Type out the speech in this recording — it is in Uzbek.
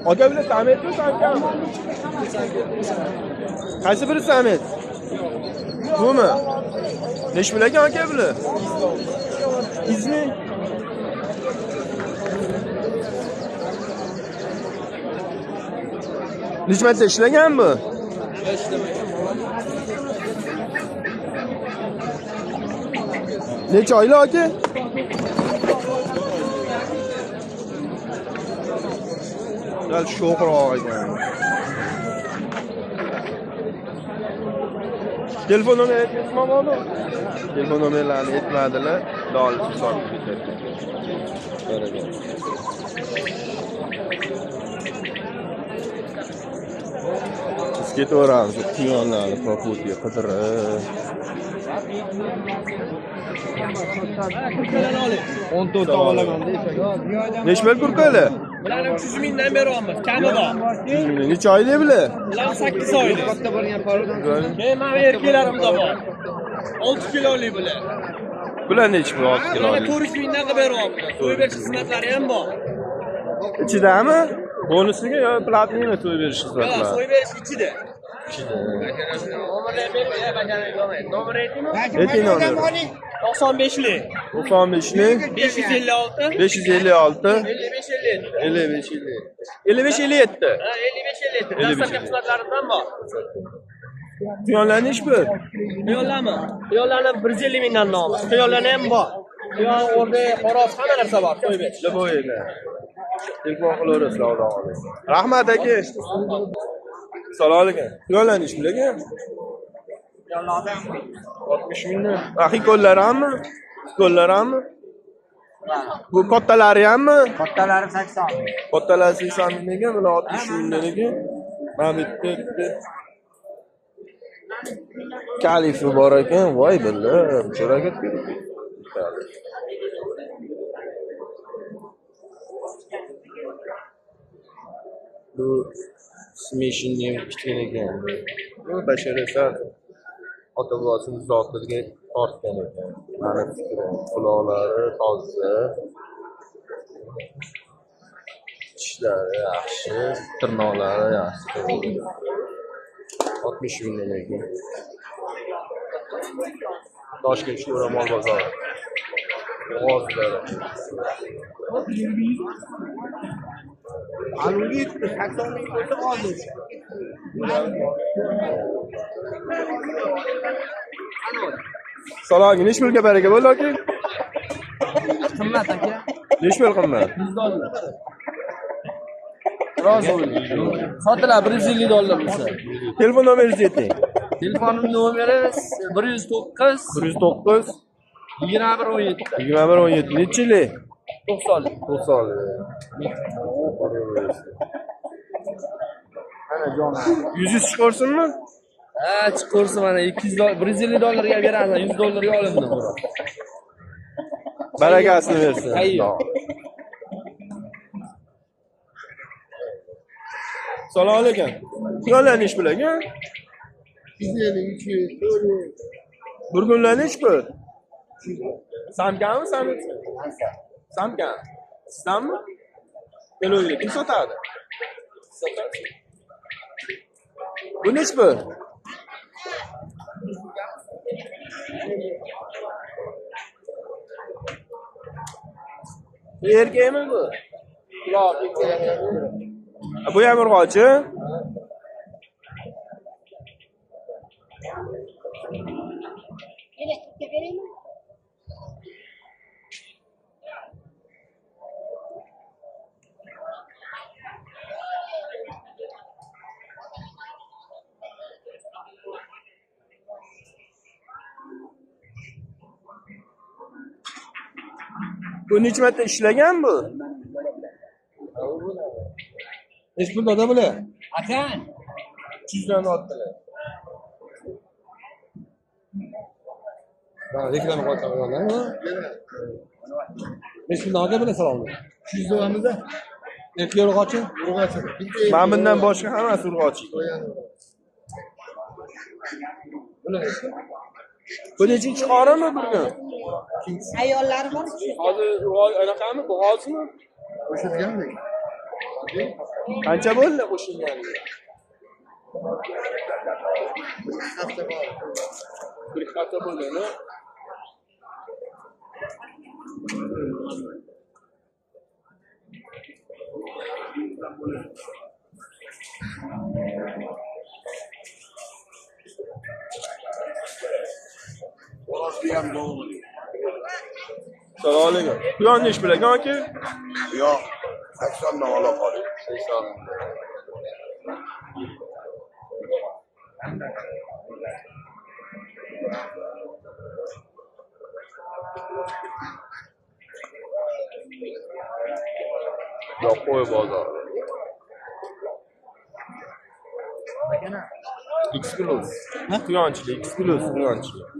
Aka bular sametmi, samkami? Qaysi biri samet? Bumi? Nechi pul ekan aka bular? 100 ming. Necha marta ishlagan bu? Necha oylik aka? Sal sho'xroq ekan. Telefon nomeri aytmaysizmi bobo? Telefon nomerlarini aytmadilar. Dol sotib ketadi. Biz ketaveramiz quyonlarni poputga qidirib. 14 ta olaman deysan. Necha pul kurkali? Bularni 300 mingdan beryapmiz, kami bor. 100 ming. Necha oylik bular? Bular 8 oylik. Katta bo'lgan parodan. Keyin mana erkaklarimiz bor. 6 kilolik bular. Bular necha pul 6 Bularni kilolik? 400 mingdan qilib beryapmiz. So'yib berish xizmatlari ham bor. Ichidami? Bonusiga yo platnimi so'yib berish Yo'q, xizmatlari? so'yib berish ichida. Nomerni bermayman, nomer aytaymi? Ayting nomer. 95lik 95lik 556 556 55 57. 55 50. 55 57. Ha, 55 57. Dastlabki xizmatlarimizdan bor. Quyonlar nechi pul? Quyonlarmi? Quyonlarni 150 mingdan olamiz. Quyonlarni ham bor. Quyon, o'rdak, xo'roz hamma narsa bor. So'yib berish. Любойni. Telefon qilaverasizlar, Xudo xohlasa. Rahmat aka. Assalomu alaykum. Quyonlar nechi pul aka? 60 mingdan. Axikollar hammi? Ko'llar hammi? Bu kattalari hammi? Kattalari 80 ming. Kattalari 80 ming ekan, bular 60 mingdan ekan. Mana bu yerda bitta kalifi bor ekan. Voy billa, cho'raga Bu smeshingni kichkina ekan. Bu basharasi ota bobosini zotiga tortgan ekan. Mani fikrim, quloqlari toza. Tishlari yaxshi, tirnoqlari yaxshi. 60 mingdan ekan. Toshkent Sho'ra mol bozori. G'ozlari. Alunga yetdi, 80 ming bo'lsa oldi. Salom, nechi pulga baraka bo'ldi aka? Qimmat aka. Nechi pul qimmat? 100 dollar. Rozi bo'ling. Sotiladi 150 dollar bo'lsa. Telefon nomeringizni ayting. Telefonim nomeri 109 109 21 17 21 17. Nechi yillik? 90. 90. Ana jonim. 100 chiqarsinmi? Ha, chiqarsin mana 200 dollar, 150 dollarga berasan, 100 dollarga olindi buni. Barakasini bersin. Tayyor. Assalomu alaykum. Quyonlar nechi pul aka? 250, 300, 400. Burgunlar nechi pul? Samkami, samitsmi? Samka. Sizdanmi? To'lovli. Kim sotadi? Sotasiz. Bu nechi pul? Bu erkakmi bu? Bu ham urg'ochi? Bu necha marta ishlagan bu? Nechi pul doda bular? Akan. 300 dan otdilar. Ha, reklama qo'ygan. Nechi pul doda bular salom? 300 dolamizda. Erkak urg'ochi? Urg'ochi. Mana bundan boshqa hammasi urg'ochi. Bu nechinchi qorimi bir kun? Ayollari bor. Hozir anaqami, bu hozirmi? Qo'shilgan lekin. Qancha bo'ldi qo'shilganiga? Hafta bor. Bir ikki hafta bo'ldi, ne? Assalomu alaykum. Quyon nechi pul ekan aka? Yo'q, 80 dan ola qoling. 80. Yo'q, qo'y bozori. X plus. Quyonchilik, X plus quyonchilik.